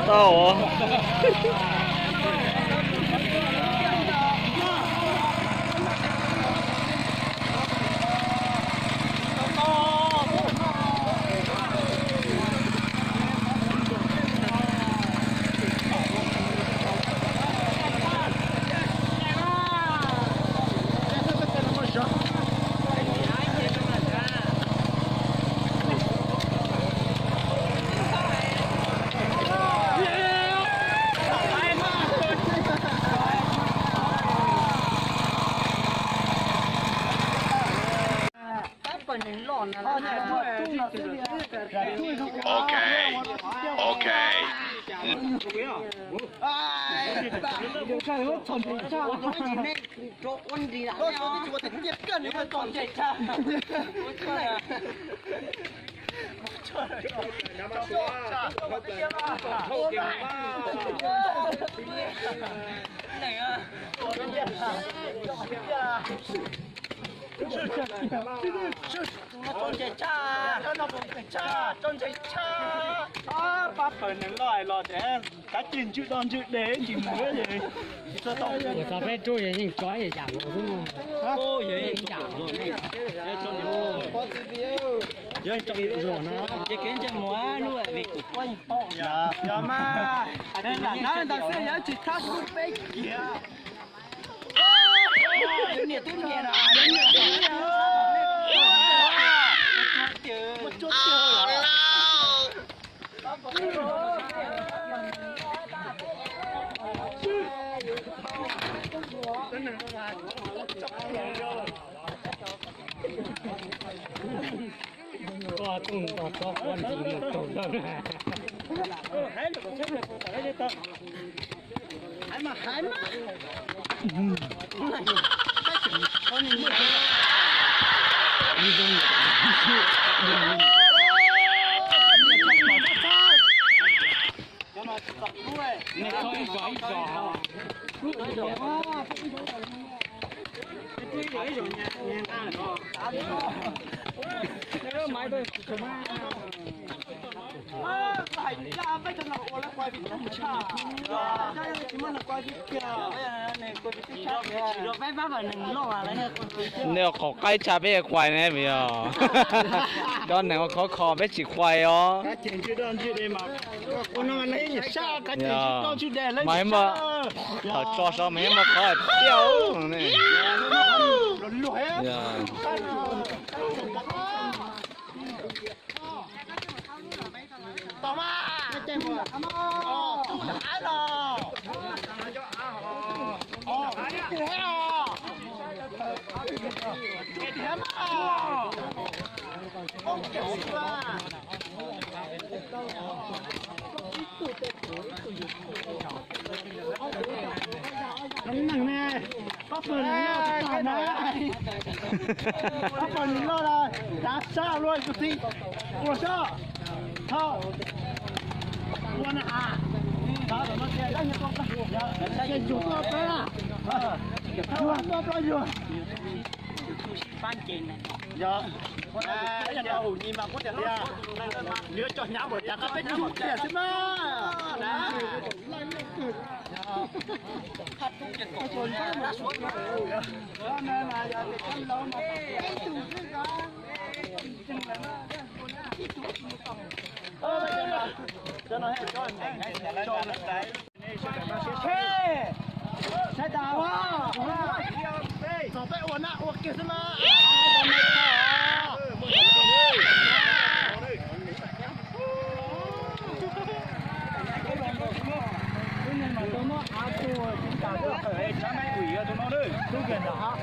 Tau. Ok, ok. Tso ntses tshaj, tso ntses tshaj. Pab pawg neeg loj hais los tias kav tsij ntswj doj ntswj dej tsis mus es tsis txog tau. Ua txog peb rub yeej tso ib yam nkaus xwb. Yeej ib yam nkaus ne. Yog tso ib yam nkaus no ces kev ntsej muag lub vim tus pob yeej paub. Yog mas, lam nab ntawd xwb yog tsis thab peb kiag. Niam twb niam na. Nej ua qhov qaib tshaj peb quai ne vim yog cov neeg ua khov kho peb tsis quai os. Mas muaj thaum tso so mas muaj qhov tiaj ne. Neeg ne, pab pawg neeg loj tag na, pab pawg neeg loj na, kav sab luaj kuv txiv, ua sab, tho, ua na, yus tuaj pab, yus tuaj pab yus. Yog, yog, nws cov hnyav npaum cas qab peb tsum tiag xwb mas. Saib tas, txog peb ua na ua kiag xwb mas. Lub neeg mas tau muab av tuag tsis tas, txhob qhawm es txhob maib ui tus no lawm, tub kiag ntawm hav.